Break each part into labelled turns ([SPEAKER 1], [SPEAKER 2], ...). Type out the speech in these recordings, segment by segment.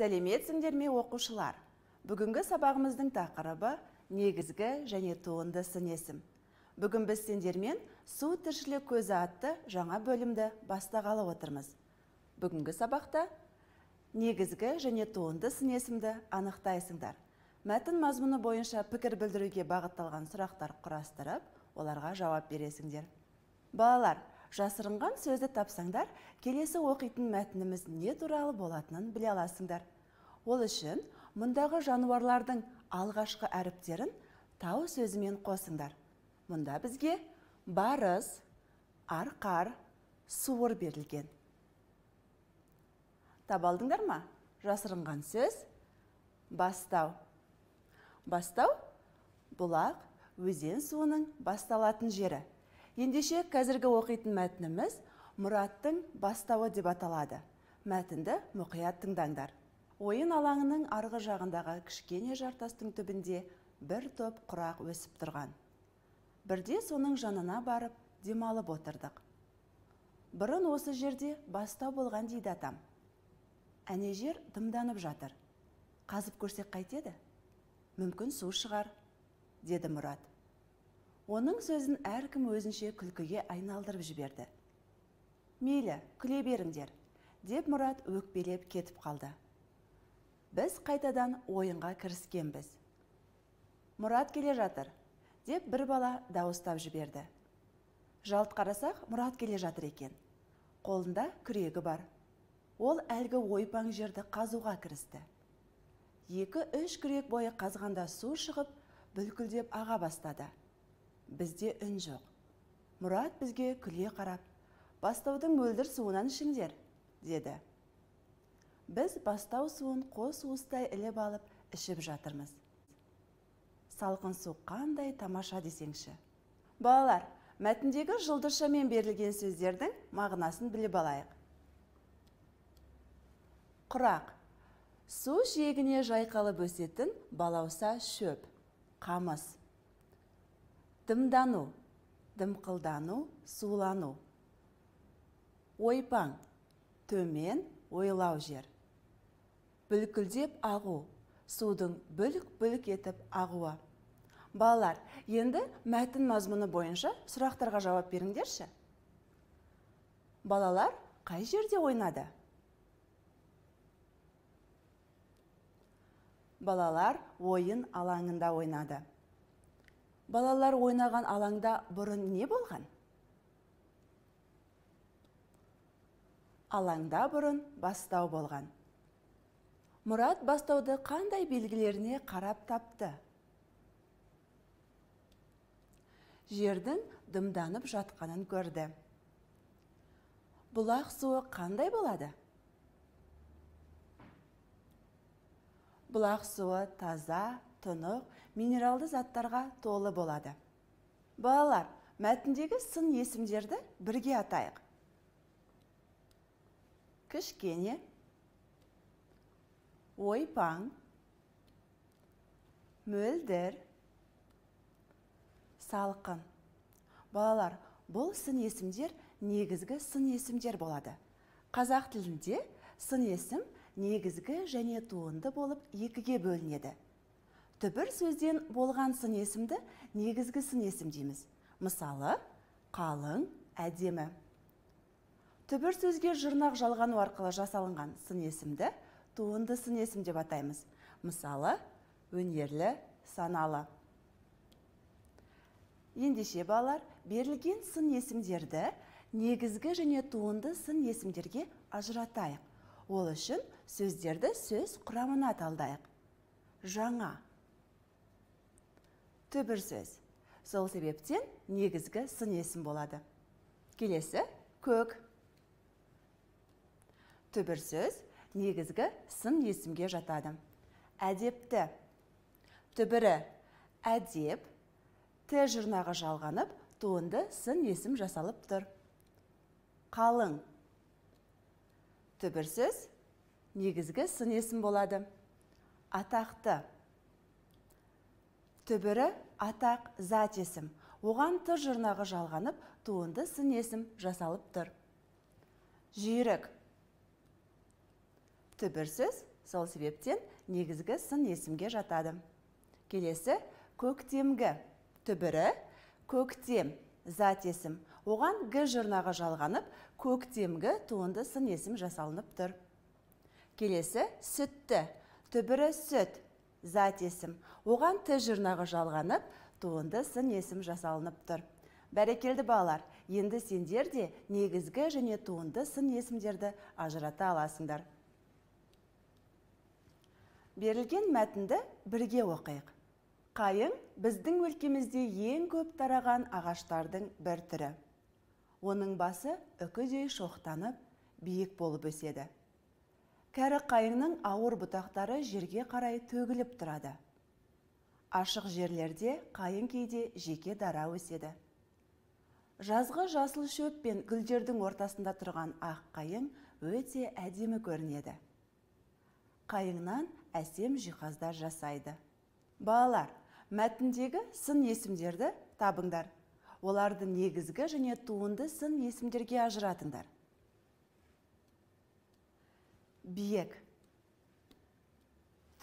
[SPEAKER 1] Сәлеметсіңдер ме, оқушылар? Бүгінгі сабағымыздың тақырыбы негізгі және туынды сын есім. Бүгін біз сендермен су тіршілік көзі атты жаңа бөлімді бастағалы отырмыз. Бүгінгі сабақта негізгі және туынды сын есімді анықтайсыңдар. Мәтін мазмұны бойынша пікір білдіруге бағытталған сұрақтар құрастырып, оларға жауап бересіңдер. Балалар, жасырынған сөзді тапсаңдар, келесі оқитын мәтініміз не туралы болатынын біле аласыңдар. Ол үшін мұндағы жануарлардың алғашқы әріптерін тау сөзімен қосыңдар. Мұнда бізге барыс, арқар, суыр берілген. Таба алдыңдар ма? Жасырынған сөз бастау. Бастау бұлақ, өзен суының басталатын жері. Ендеше қазіргі оқитын мәтініміз Мұраттың бастауы деп аталады. Мәтінді мұқият тыңдаңдар. Ойын алаңының арғы жағындағы кішкене жартастың түбінде бір топ құрақ өсіп тұрған. Бірде соның жанына барып демалып отырдық. Бұрын осы жерде бастау болған дейді атам. Әне жер дымданып жатыр. Қазып көрсек қайтеді? Мүмкін су шығар, деді Мұрат. Оның сөзін әркім өзінше күлкіге айналдырып жіберді. Мейлі, күле беріңдер, деп Мұрат өкпелеп кетіп қалды. Біз қайтадан ойынға кіріскенбіз. Мұрат келе жатыр, деп бір бала дауыстап жіберді. Жалт қарасақ, Мұрат келе жатыр екен. Қолында күрегі бар. Ол әлгі ойпаң жерді қазуға кірісті. 2-3 күрек бойы қазғанда су шығып, бүлкілдеп аға бастады. Бізде үн жоқ. Мұрат бізге күле қарап, бастаудың мөлдір суынан ішіңдер, деді. Біз бастау суын қос уыстай іліп алып ішіп жатырмыз. Салқын су қандай тамаша десеңші. Балалар, мәтіндегі жұлдызшамен берілген сөздердің мағынасын біліп алайық. Құрақ. Су жиегіне жайқалып өсетін балауса шөп, қамыс. Дымдану, дымқылдану, сулану. Ойпаң, төмен, ойлау жер. Бүлкілдеп ағу, судың бүлк-бүлк етіп ағуы. Балалар, енді мәтін мазмұны бойынша сұрақтарға жауап беріңдерші. Балалар қай жерде ойнады? Балалар ойын алаңында ойнады. Балалар ойнаған алаңда бұрын не болған? Алаңда бұрын бастау болған. Мұрат бастауды қандай белгілеріне қарап тапты? Жердің дымданып жатқанын көрді. Бұлақ суы қандай болады? Бұлақ суы таза, тұнық, минералды заттарға толы болады. Балалар, мәтіндегі сын есімдерді бірге атайық. Кішкене, ойпаң, мөлдір, салқын. Балалар, бұл сын есімдер негізгі сын есімдер болады. Қазақ тілінде сын есім негізгі және туынды болып екіге бөлінеді. Түбір сөзден болған сын есімді негізгі сын есім дейміз. Мысалы, қалың, әдемі. Түбір сөзге жұрнақ жалғану арқылы жасалынған сын есімді туынды сын есім деп атаймыз. Мысалы, өнерлі, саналы. Ендеше балалар, берілген сын есімдерді негізгі және туынды сын есімдерге ажыратайық. Ол үшін сөздерді сөз құрамына талдайық. Жаңа. Түбір сөз. Сол себептен негізгі сын есім болады. Келесі көк. Түбір сөз негізгі сын есімге жатады. Әдепті. Түбірі әдеп, т жұрнағы жалғанып, туынды сын есім жасалып тұр. Қалың. Түбір сөз негізгі сын есім болады. Атақты. Түбірі атақ зат есім. Оған т жұрнағы жалғанып, туынды сын есім жасалып тұр. Жүйрік. Түбір сөз Сол себептен негізгі сын есімге жатады. Келесі көктемгі. Түбірі көктем, зат есім. Оған г жұрнағы жалғанып, көктемгі туынды сын есім жасалынып тұр. Келесі сүтті. Түбірі сүт, зат есім. Оған т жұрнағы жалғанып, туынды сын есім жасалынып тұр. Бәрекелді балалар, енді сендер де негізгі және туынды сын есімдерді ажырата аласыңдар. Берілген мәтінді бірге оқиық. Қайың біздің өлкемізде ең көп тараған ағаштардың бір түрі. Оның басы үкідей шоқтанып, биік болып өседі. Кәрі қайыңның ауыр бұтақтары жерге қарай төгіліп тұрады. Ашық жерлерде қайың кейде жеке дара өседі. Жазғы жасыл шөп пен гүлдердің ортасында тұрған ақ қайың өте әдемі көрінеді. Қайыңнан әсем жиһаздар жасайды. Балалар, мәтіндегі сын есімдерді табыңдар. Оларды негізгі және туынды сын есімдерге ажыратыңдар. Биік.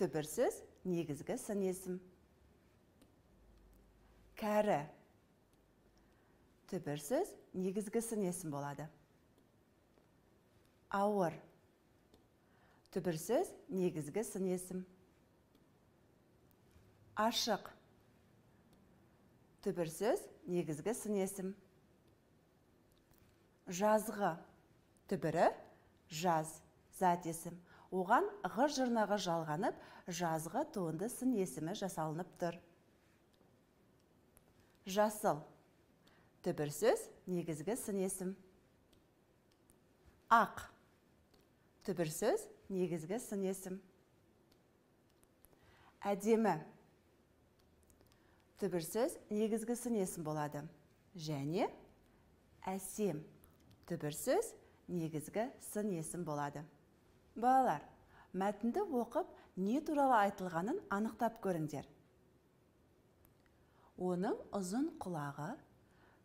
[SPEAKER 1] Түбірсіз негізгі сын есім. Кәрі. Түбірсіз негізгі сын есім болады. Ауыр. Түбірсіз негізгі сын есім. Ашық. Түбірсіз негізгі сын есім. Жазғы. Түбірі жаз, зат есім. Оған ғ жұрнағы жалғанып, жазғы туынды сын есімі жасалынып тұр. Жасыл. Түбірсіз негізгі сын есім. Ақ. Түбірсіз негізгі сын есім. Әдемі. Түбірсіз негізгі сын есім болады. Және әсем. Түбірсіз негізгі сын есім болады. Балалар, мәтінді оқып, не туралы айтылғанын анықтап көріңдер. Оның ұзын құлағы,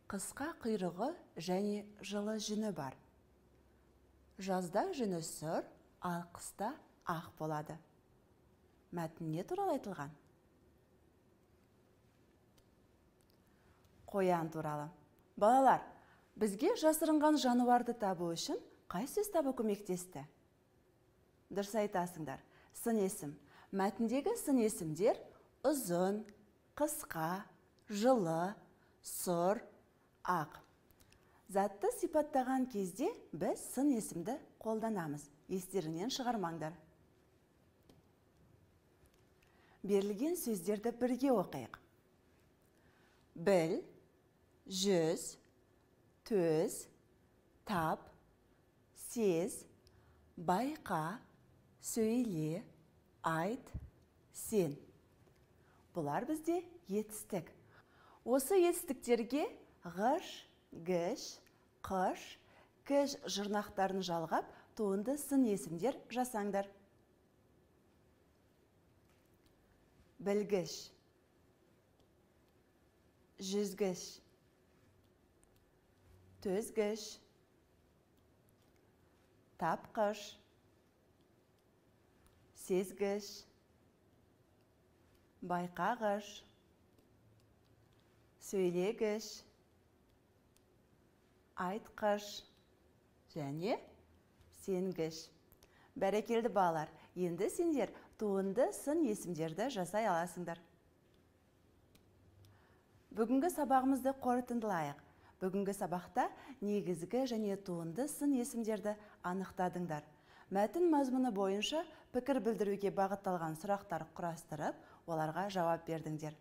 [SPEAKER 1] қысқа құйрығы және жылы жүні бар. Жазда жүні сұр, ал қыста ақ болады. Мәтін не туралы айтылған? Қоян туралы. Балалар, бізге жасырынған жануарды табу үшін қай сөз табу көмектесті? Дұрыс айтасыңдар. Сын есім. Мәтіндегі сын есімдер ұзын, қысқа, жылы, сұр, ақ. Затты сипаттаған кезде біз сын есімді қолданамыз. Естеріңнен шығармаңдар. Берілген сөздерді бірге оқиық. Біл, жүз, төз, тап, сез, байқа, сөйле, айт, сен. Бұлар бізде етістік. Осы етістіктерге ғыш, гіш, қыш, кіш жұрнақтарын жалғап, туынды сын есімдер жасаңдар. Білгіш, жүзгіш, төзгіш, тапқыш, сезгіш, байқағыш, сөйлегіш, айтқыш және сенгіш. Бәрекелді балалар, енді сендер туынды сын есімдерді жасай аласыңдар. Бүгінгі сабағымызды қорытындылайық. Бүгінгі сабақта негізгі және туынды сын есімдерді анықтадыңдар. Мәтін мазмұны бойынша пікір білдіруге бағытталған сұрақтар құрастырып, оларға жауап бердіңдер.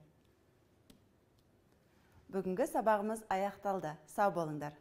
[SPEAKER 1] Бүгінгі сабағымыз аяқталды. Сау болыңдар.